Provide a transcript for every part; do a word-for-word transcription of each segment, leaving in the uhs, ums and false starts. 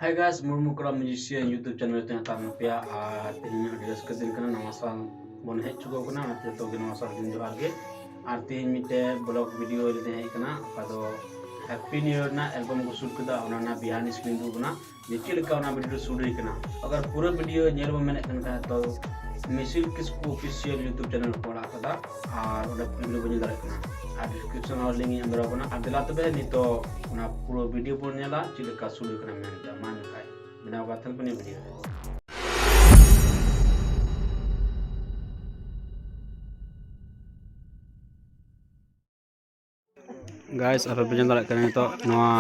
Hi guys, Murmu ᱠᱚᱲᱟ musician YouTube channel ᱨᱮ ᱦᱟᱛᱟᱣ ᱢᱮ ᱯᱮᱭᱟ᱾ ᱟᱨ ᱛᱮᱦᱮᱧ ᱟᱹᱰᱤ ᱨᱟᱹᱥᱠᱟᱹ ᱫᱤᱱ ᱠᱟᱱᱟ, ᱱᱟᱣᱟ ᱥᱟᱞ ᱵᱚᱱ ᱦᱮᱡ ᱪᱩᱠᱟᱹᱣ ᱠᱟᱱᱟ, ᱚᱱᱟᱛᱮ ᱡᱚᱛᱚ ᱜᱮ ᱱᱟᱣᱟ ᱥᱟᱞ ᱫᱤᱱ ᱡᱚᱦᱟᱨ ᱜᱮ᱾ ᱟᱨ ᱛᱮᱦᱮᱧ ᱢᱤᱫᱴᱮᱡ vlog video ᱞᱟᱹᱜᱤᱫ ᱦᱮᱡ ᱠᱟᱱᱟ᱾ ᱚᱠᱟ ᱫᱚ Happy New Year ᱨᱮᱱᱟᱜ album ᱠᱚ shoot ᱠᱮᱫᱟ, ᱚᱱᱟ ᱨᱮᱱᱟᱜ behind screen ᱫᱩ ᱠᱟᱱᱟ, ᱡᱮ ᱪᱮᱫ ᱞᱮᱠᱟ ᱚᱱᱟ video shoot ᱦᱩᱭ ᱠᱟᱱᱟ᱾ ᱟᱜᱟᱨ ᱯᱩᱨᱟᱹ video ᱧᱮᱞ ᱵᱚᱱ ᱢᱮᱱᱮᱫ ᱠᱟᱱ ᱠᱷᱟᱱ ᱛᱚ ᱢᱤᱥᱤᱞ ᱠᱤᱥᱠᱩ official YouTube channel ᱠᱚ ᱟᱲᱟᱜ ᱠᱟᱫᱟ, ᱟᱨ ᱚᱸᱰᱮ video ᱵᱚᱱ ᱧᱮᱞ ᱫᱟᱲᱮᱭᱟᱜ ᱠᱟᱱᱟ᱾ ᱟᱨ description ᱨᱮᱦᱚᱸ link ᱤᱧ ᱮᱢ ᱫᱟᱲᱮᱭᱟᱜ ᱠᱟᱱᱟ᱾ ᱟᱨ ᱫᱮᱞᱟ ᱛᱚᱵᱮ ᱱᱤᱛᱚᱜ ᱚᱱᱟ ᱯᱩᱨᱟᱹ video ᱵᱚᱱ ᱧᱮᱞᱟ, ᱪᱮᱫ ᱞᱮᱠᱟ shoot ᱦᱩᱭ ᱠᱟᱱᱟ ᱢᱮᱱᱛᱮ᱾ ᱢᱟ ᱮᱱᱠᱷᱟᱱ ᱵᱮᱱᱟᱣ ᱠᱟᱛᱮ ᱵᱚᱱ video ᱨᱮ᱾ Guys, ᱟᱯᱮ ᱯᱮ ᱧᱮᱞ ᱫᱟᱲᱮᱭᱟᱜ ᱠᱟᱱᱟ ᱱᱤᱛᱚᱜ ᱱᱚᱣᱟ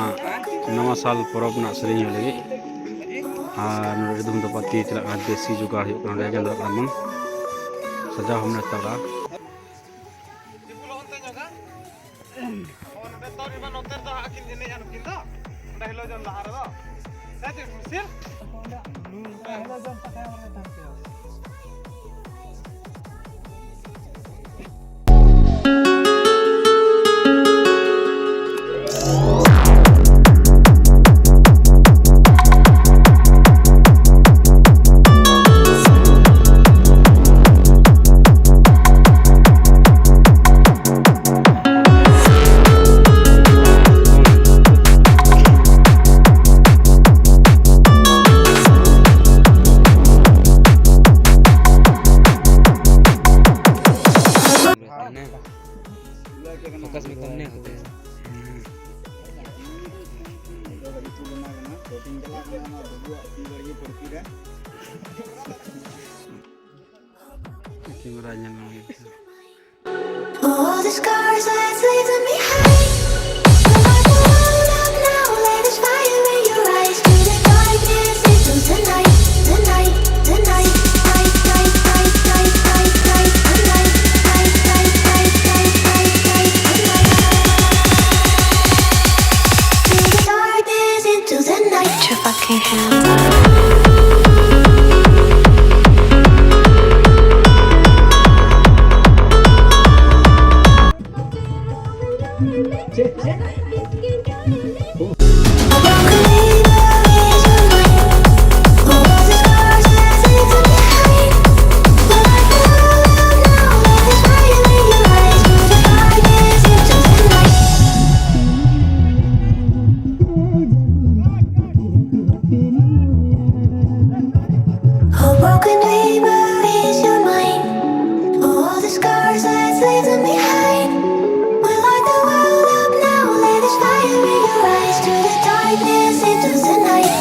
ᱱᱟᱣᱟ ᱥᱟᱞ ᱯᱚᱨᱚᱵᱽ ᱨᱮᱱᱟᱜ ᱥᱮᱨᱮᱧ ᱦᱩᱭᱩᱜ ᱞᱟᱹᱜᱤᱫ᱾ ᱟᱨ ᱱᱚᱰᱮ ᱫᱷᱩᱢ ᱫᱷᱟᱯᱟᱛᱤ ᱪᱟᱞᱟᱜ ᱠᱟᱱᱟ, ᱫᱮᱥᱤ ᱡᱚᱜᱟᱲ ᱦᱩᱭᱩᱜ ᱠᱟᱱᱟ, ᱱᱚᱰᱮ ᱧᱮᱞ ᱫᱟᱲᱮᱭᱟᱜ ᱠᱟᱱᱟ ᱵᱚᱱ᱾ ᱥᱟᱡᱟᱣ ᱦᱚᱸ ᱢᱮᱱᱟᱜ ᱛᱟᱵᱚᱱᱟ᱾ ᱱᱚᱰᱮ ᱛᱚ ᱱᱚᱛᱮ ᱫᱚ ᱦᱟᱸᱜ ᱠᱤᱱ ᱮᱱᱮᱡᱼᱟ ᱱᱩᱠᱤᱱ ᱫᱚ, ᱚᱸᱰᱮ ᱦᱤᱞᱳᱜ ᱡᱚᱱ ᱞᱟᱦᱟ ᱨᱮᱫᱚ᱾ ᱦᱮᱸ ᱪᱮᱫ ᱢᱤᱥᱤᱞ? Focus में कम नहीं होते। Camera nya nangis. All the scars that's leaving behind. So light the world up now, let us fire in your eyes. Through the darkness into the night, the night, the night. Night, night, night, night, night, night, night, night, night, night, night, night, night, night, night, night. Through the darkness into the night. Your fucking hand. Broken dreamer is your mind. All the scars that's leaving behind. We light the world up now. Let us fire in your eyes. Through the darkness into the night.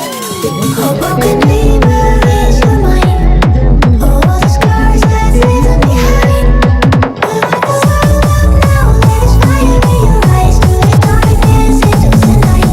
Oh, broken dreamer is your mind. All the scars that's leaving behind. We light the world up now. Let us fire in your eyes. Through the darkness into the night.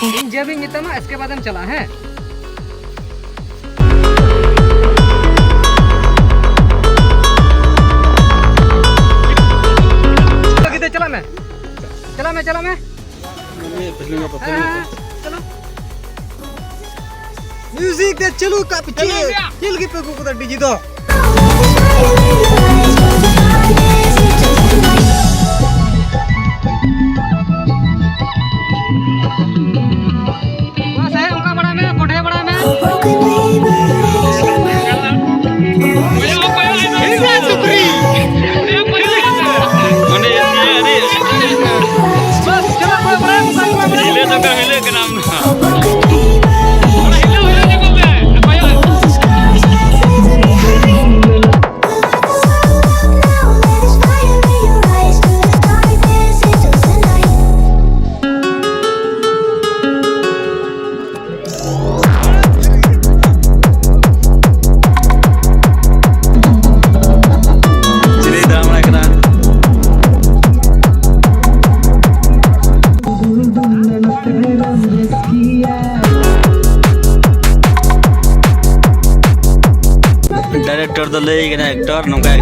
ᱤᱧ ᱡᱮ ᱵᱤᱧ ᱢᱮᱛᱟᱢᱟ, ᱤᱥᱠᱮ ᱵᱟᱫ ᱮᱢ ᱪᱟᱞᱟᱜᱼᱟ, ᱦᱮᱸ? ᱜᱤᱫᱽᱨᱟᱹ, ᱪᱟᱞᱟᱜ ᱢᱮ, ᱪᱟᱞᱟᱜ ᱢᱮ, ᱪᱟᱞᱟᱜ ᱢᱮ᱾ ᱦᱮᱸ, ᱦᱮᱸ, ᱦᱮᱸ, ᱪᱚᱞᱚ᱾ ᱢᱤᱭᱩᱡᱤᱠ ᱫᱮ ᱪᱟᱹᱞᱩ ᱠᱟᱜ ᱯᱮ, ᱪᱮᱫ? ᱪᱮᱫ ᱞᱟᱹᱜᱤᱫ ᱯᱮ ᱟᱹᱜᱩ ᱠᱟᱫᱟ ᱰᱤᱡᱮ ᱫᱚ? ᱢᱟ ᱥᱮ, ᱚᱱᱠᱟ ᱵᱟᱲᱟᱭ ᱢᱮ, ᱠᱚᱰᱷᱮ ᱵᱟᱲᱟᱭ ᱢᱮ᱾ ᱚᱸᱰᱮ ᱤᱭᱟᱹ ᱟᱹᱰᱤ ᱵᱟᱥ, ᱪᱟᱞᱟᱜ ᱠᱚ ᱵᱟᱲᱟᱭ, ᱚᱱᱠᱟ ᱠᱚ ᱵᱟᱲᱟᱭ᱾ ᱦᱤᱞᱟᱹ ᱫᱚ ᱠᱟ ᱦᱤᱞᱟᱹᱜ ᱠᱟᱱᱟ ᱟᱢ ᱫᱚ᱾ ᱚᱱᱟ ᱦᱤᱞᱟᱹ ᱦᱤᱞᱟᱹ ᱧᱮᱞ ᱠᱚᱢ ᱵᱮ, ᱚᱠᱚᱭ ᱦᱚᱸ᱾ ᱟᱨ ᱱᱚᱝᱠᱟ